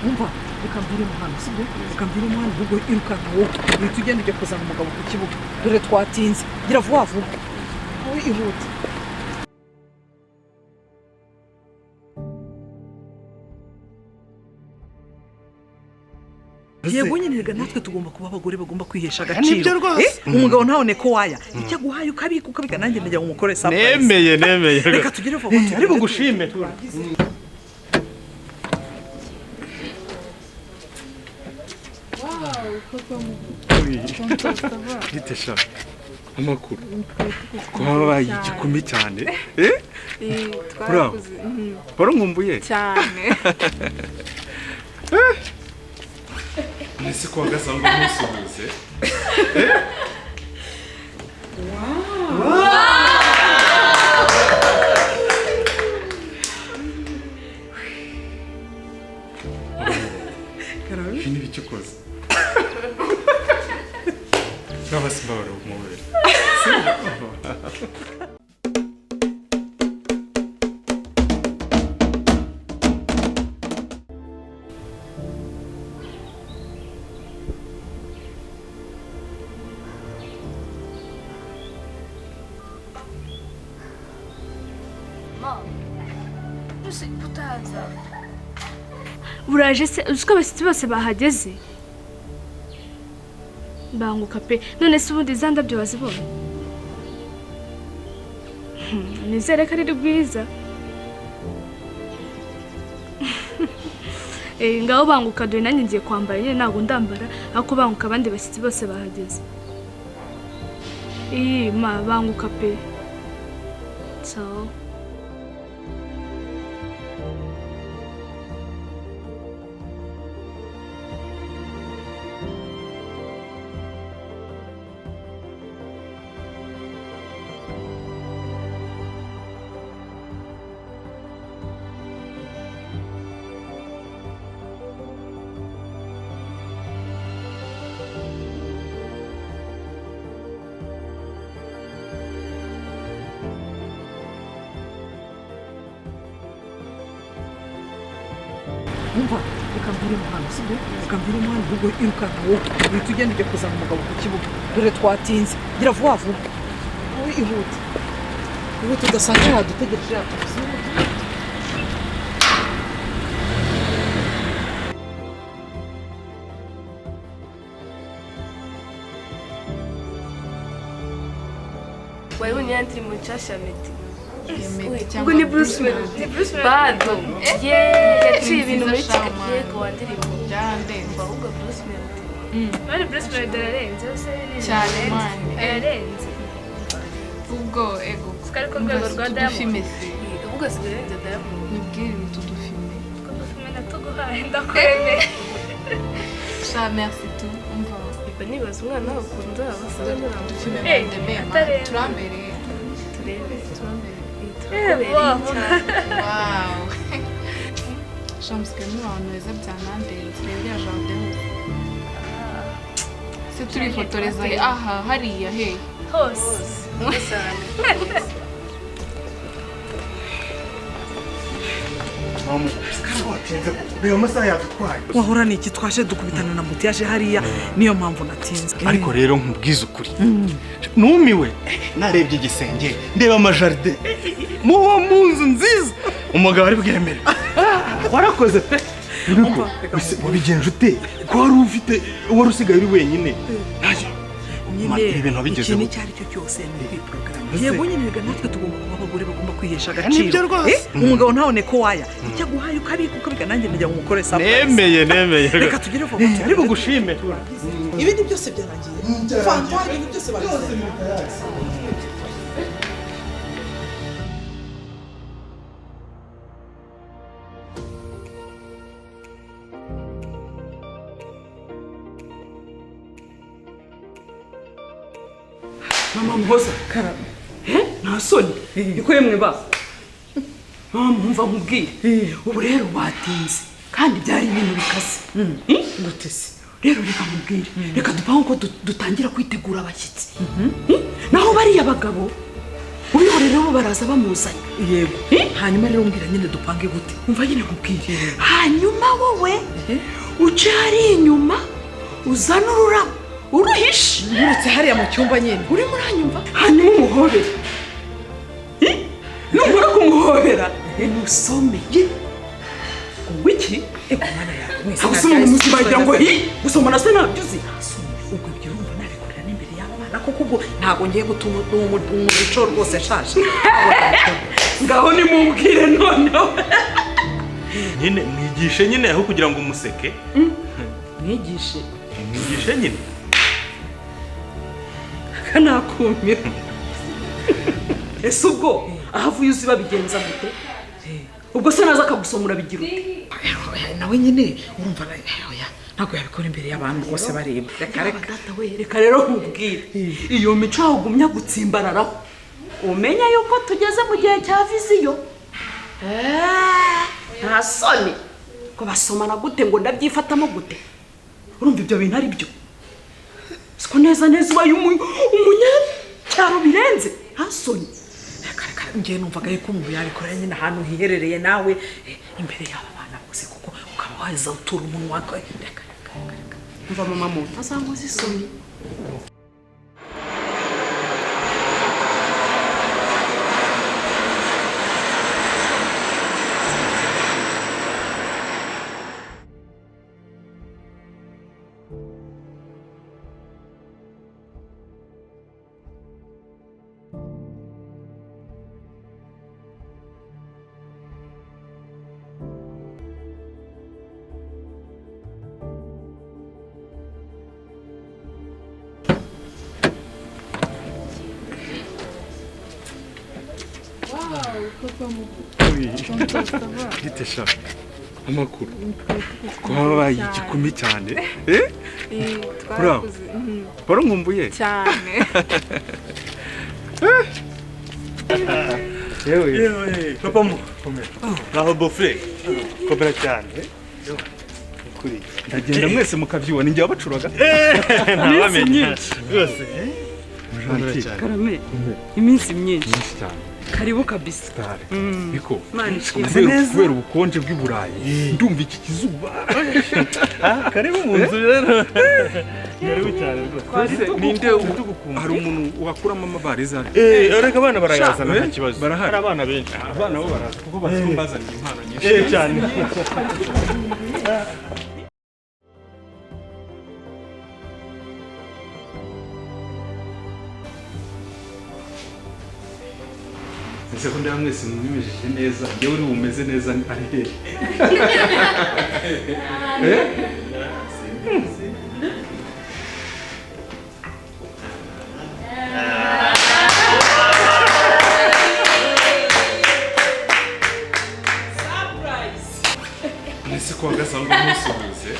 Umva, reka mviremo hano, sibyo? Reka mviremo hano, ahubwo irukanka wowe, uhita ugenda ujya kuzana umugabo ku kibuga, dore twatinze. Gira vuba vuba, wowe ihute. Yego nyine, reka natwe tugomba kuba abagore bagomba kwihesha agaciro. Nibyo rwose. Umugabo ntabone ko waya icyo aguhaye ukabika ukabika, nanjye ndajya ngo umukore surprise. Nemeye, nemeye. Reka tugere vuba. Ari bugushime. Bite sha, amakuru ko wabaye igikumi cyane, eh? Bravo. Warankumbuye? Cyane. Nese ko wagasanga ntusuhuze? Ibi ni ibiki ukoze? Urabona simbabara umubiri. Uraje se? Uzi ko abashyitsi bose bahageze? Banguka pe. None se ubundi za ndabyo wazibonye? Nizere ko ari rwiza. Ngaho banguka, dore nanjye ngiye kwambara nyine, ntabwo ndambara, ariko banguka, abandi bashyitsi bose bahageze. Ma banguka pe. Ciao. Umva, reka mviremo hano, sibyo? Reka mviremo hano, ahubwo irukanka wowe, uhita ugenda ujya kuzana umugabo ku kibuga, dore twatinze. Gira vuba vuba, wowe ihute ihute, udasanga yadutegereje yatubuze. Wabonye ya ndirimbo nshasha ya Meddy? Ubwo ni Bruce Melody. Bado. Yeah, yaciye ibintu muri Kigali. Yego, wa ndirimbo. Byarandenze. Ahubwo Bruce Melody. Bari Bruce Melody ararenze se? Cyane man. Ararenze. Ubwo ego. Twari ku rwego rwa Diamond. Ahubwo asigaye arenze Diamond. Nibwire utu dufime. Utwo dufime natuguhaye, ndakwemeye. Sha merci tu. Umva. Iba nibaza umwana wawe ukunda abasore Dufime Eh, bande man. atarenze. Turambereye. Turebe. Turambereye. Turakubereye cyane. Wow. Sha musigaye muri abantu beza byanandenze. Reba iriya jardin hose. Se turifotoreza he? Aha hariya he? Hose. Reba amasaha yadutwaye. Wahora ni iki? Twaje dukubitana na mutiyaje hariya, niyo mpamvu natinze. Ariko rero nkubwize ukuri, numiwe narebye igisenge, ndeba amajaride muba mu nzu nziza, umugabo ari bwemere. Warakoze pe. Wabigenje ute ko wari ufite, wari usigaye uri wenyine? Nyine Ibintu wabigezeho. ikintu icyo ari cyo cyose ni kwiporogaramu. Yego nyine, reka natwe tugomba kuba abagore bagomba kwihesha agaciro. Nibyo rwose. Umugabo ntabone ko waya icyo aguhaye ukabika ukabika, nanjye ndajya ngo umukore surprise. Nemeye, nemeye. Reka tugere vuba. Ari bugushime. Ibindi byose byarangiye, fanta, ibintu byose babizanye. Mama Muhoza, Karame. Nta soni niko yemwe ba mama, mwumva nkubwire, ubu rero batinze kandi byari ibintu bikaze. Gute se? Rero reka nkubwire, reka dupange uko dutangira kwitegura abashyitsi. Naho bariya bagabo ubihorere bo baraza bamuzanye. Yego, hanyuma rero mbwira nyine dupange gute? Umva nyine nkubwire, hanyuma wowe Uce hariya inyuma uzane ururabo uruhishe. Nturutse hariya mu cyumba nyine. Urimo uranyumva? Hanyuma umuhobere. Numara kumuhobera umusome. Ngo iki? Ego mwana yawe mwese. Gusoma muzima wagira ngo hi gusoma na se ntabyo uzi. Ubwo ibyo urumva nabikorera n'imbere y'aba bana koko? Ubwo ntabwo ngiye gutuma umuco rwose nshaje. Ngaho nimumbwire noneho. Nyine mwigishe nyine aho kugira ngo umuseke. Mwigishe. Mwigishe nyine. Akanakumira. Ese ubwo ahavuye uzi babigenza gute? Ubwo se naza akagusomura bigira ute? Nawe nyine urumva oya ntabwo yabikora imbere y'abantu bose bareba. Reka reka. Data we, reka rero nkubwire. Iyo mico wagumya gutsimbararaho umenya yuko tugeze mu gihe cya viziyo. Nta soni ko basomana gute ngo ndabyifatamo gute? Urumva ibyo bintu ari byo? Siko neza neza ubaye umunyacyaro birenze. Nta soni. Reka reka, ngiye numvaga yuko umuntu yabikora nyine ahantu hiherereye nawe imbere y'aba bana bose, kuko ukaba waza utura umunwa. Reka reka reka. Umva mama mu utazankoza isoni. Bite sha? Amakuru. Kwabaye igikumi cyane. Twarakuze. Barankumbuye? Cyane. Yewe. Papa mu. Naho bofre. Komera cyane. Kuri. Ndagenda mwese mukabyibona ingiye abacuraga. Iminsi myinshi. Rwose. Karame. Iminsi myinshi. Cyane. Karibu kabisa. Niko. Imana ishimwe. Kubera ubukonje bw'i Burayi ndumva iki kizuba. Karibu mu nzu rero. Karibu cyane rwose. Ninde hari umuntu wakuramo amavariza? Reka abana barayazana nta kibazo. Hari abana benshi. Abana bo baraza kuko bazi ko mbazaniye impano nyinshi. Cyane. Ese ko ndaba mwese mwimejeje neza, njyewe uri bumeze neza ari hehe? Ese ko wagasanga umusuhuze?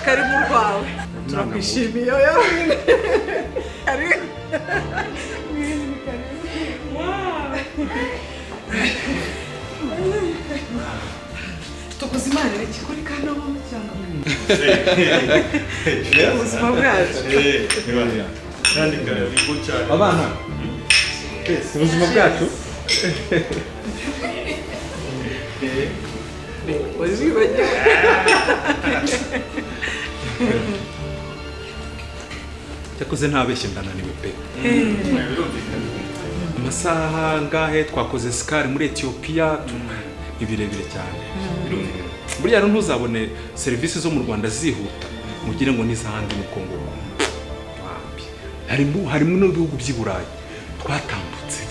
Karibu rwawe. Turakwishimiye yewe. Karibu. Tukuze Imana iki kuri kano cyangwa ubuzima bwacu. Kandi karibu cyane. Abana. Ubuzima bwacu. Wazibagiwe. Cyakoze ntabeshye ndananiwe pe. Amasaha ngahe twakoze sikari muri Ethiopia ni birebire cyane. Buriya rero ntuzabone serivisi zo mu Rwanda zihuta mugire ngo n'izahandi mu Kongo. Harimo n'ibihugu by'i Burayi twatambutse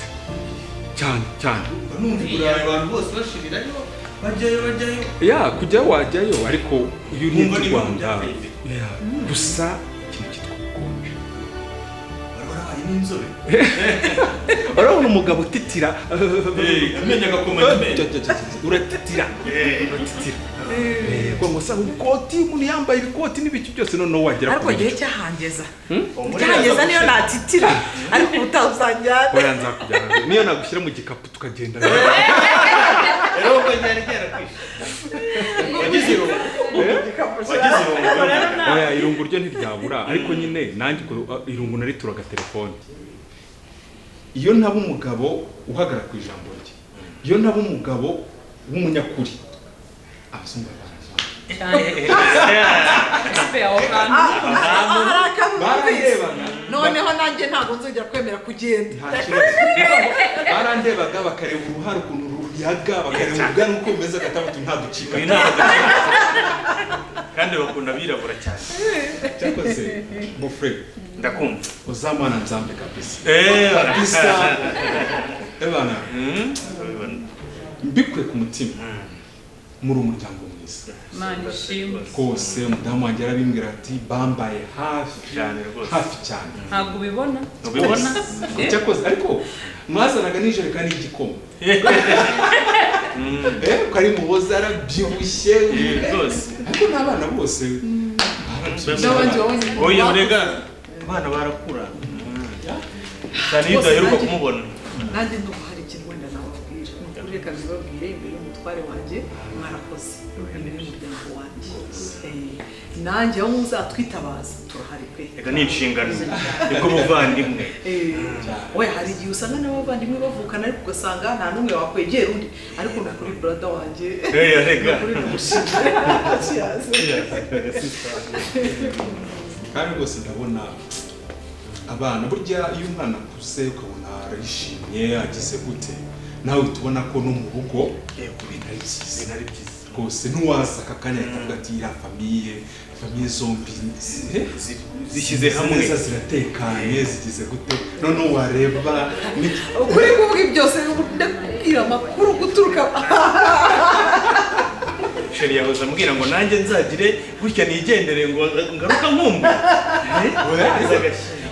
cyane cyane. Numva i Burayi abantu bose bashirirayo bajyayo bajyayo. Ya kujya wajyayo ariko iyo uri mu Rwanda gusa ikintu cyitwa ubukonje. N'inzobe. Urabona umugabo utitira amenyo agakomanya amenyo. Uratitira. Uratitira. Yego ngo sa ukoti umuntu yambaye ibikoti n'ibiki byose noneho wagera ariko gihe cyahangeza. Cyahangeza niyo natitira ariko ubutazanjyana. Oya nzakujyana. Niyo nagushyira mu gikapu tukagenda. Rero ubwo ryari ryarakwishe. Wagize irungu. Wagize irungu. Oya irungu ryo ntiryabura ariko nyine nanjye irungu narituraga telefone. Iyo ntaba umugabo uhagarara ku ijambo rye. Iyo ntaba umugabo w'umunyakuri. Abazungu bararebana. Noneho nanjye ntabwo nzongera kwemera kugenda. Barandebaga bakareba uruhare ukuntu ruyaga bakareba ubwanwa uko bumeze agatabutu ntaducika. Kandi bakunda abirabura cyane. Cyakoze bofre ndakumva. Uzamwana nzambe kabisa. Kabisa. Ebana. Mbikwe ku mutima. Muri umuryango mwiza. Imana ishimwe. Rwose umudamu wanjye arabimbwira ati bambaye hafi cyane rwose. Hafi cyane. Ntabwo ubibona? Ubibona? Cyakoze ariko mwazanaga n'ijerekani y'igikoma. Kari muhoza arabyibushye rwose. Ariko n'abana bose n'abandi babonye. Oya urega abana barakura. Cyane iyo udaheruka kumubona. Nanjye ndumva hari ikintu wenda nababwira. Ni ukuri reka mbibabwire imbere y'umutware wanjye mwarakoze imbere y'umuryango wanjye. Nanjye aho muzatwitabaza turahari pe. Reka ni inshingano niko buvandimwe. Oya hari igihe usanga n'abavandimwe bavukana ariko ugasanga nta n'umwe wakwegera undi ariko ni ukuri brother wanjye. Reka. Kandi rwose ndabona abana burya iyo umwana akuze ukabona arishimye agize gute nawe tubona ko no mu rugo ibintu ari byiza rwose ntuwaza aka kanya ahita avuga ati iriya famiye zombi zishyize hamwe neza ziratekanye zigize gute noneho wareba ukuri kuvuga byose ndakubwira amakuru guturuka Sheri yahoze ambwira ngo nanjye nzagire gutya nigendere ngo ngaruka nkumbe.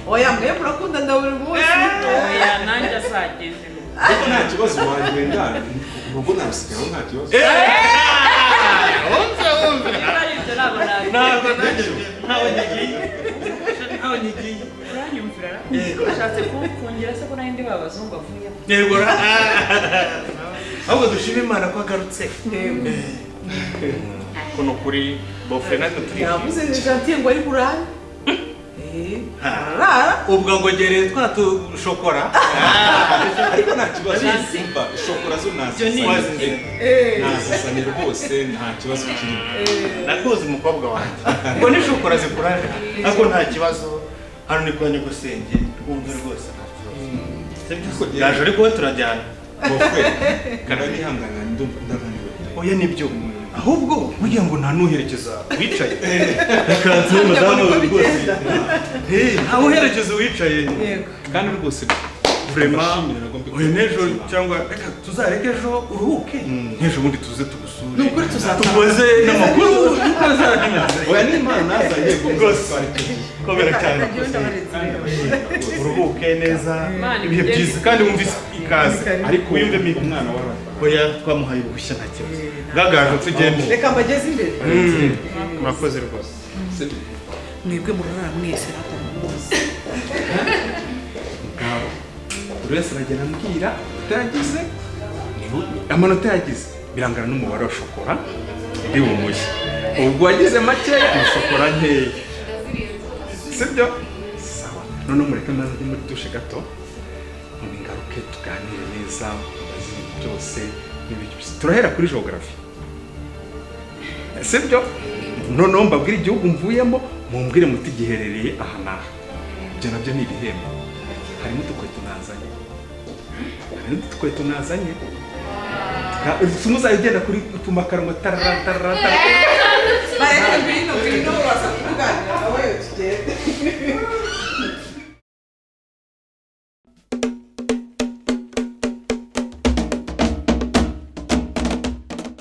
Oya mwe murakunda buri munsi. Oya nanjye azagende. Ariko nta kibazo wagenda urugo narusigaho nta kibazo. Wumve wumve. Ntabwo nanjye ntawe ngiye. Ntawe ngiye. Uranyumvira? Ushatse kongera se ko nari ndi babazungu avuye. Yego. Ahubwo dushima Imana ko agarutse. Kuno kuri bofre natwe turi. Yavuze gentil ngo ari burare. Ubwo ngo gereye twatushokora. Ariko nta kibazo umva shokora zo nazizanye rwose nta kibazo kirimo. Nakuzi umukobwa wanjye. Ubwo ni shokora zikuraje ariko nta kibazo hano ni kwa nyogosenge wumve rwose nta kibazo. Yaje ariko we turajyana. Bofre kana nihangana ndumva ndananiwe. Oya nibyo. Ahubwo kugira ngo nta nuherekeza wicaye. Reka nze madamu rwose. Nta uherekeza wicaye. Kandi rwose vraiment oya n'ejo cyangwa reka tuzareke ejo uruhuke. N'ejo bundi tuze tugusure. Ni ukuri tuzataha. Tuboze n'amakuru uko azagenda. Oya n'Imana nazanye rwose. Komera cyane. Uruhuke neza. Ibihe byiza kandi wumvise ikaze. Ariko wiyumve umwana w'abana. Oya twamuhaye uruhushya nta kibazo. Gagaje tugende. Reka mbageze imbere. Murakoze rwose. Mwebwe murarara mwese rata muzi. Ngabo. Buri wese aragenda ambwira amanota yagize, amanota yagize birangana n'umubare wa shokora ndi bumuhe. Ubwo wagize makeya ni shokora nkeya. Sibyo? Sawa. Noneho mureke maze njye muri dushe gato. None ngaruke tuganire neza mbaze ibintu byose n'ibiki byose. Turahera kuri geography. Sibyo? Noneho mbabwire igihugu mvuyemo mumbwire muti giherereye aha n'aha. Ibyo nabyo ni ibihembo. Harimo udukweto nazanye. Harimo udukweto nazanye. Tumuzajya ugenda kuri ku makaro ngo tarara tarara tarara. Bareke ngwino.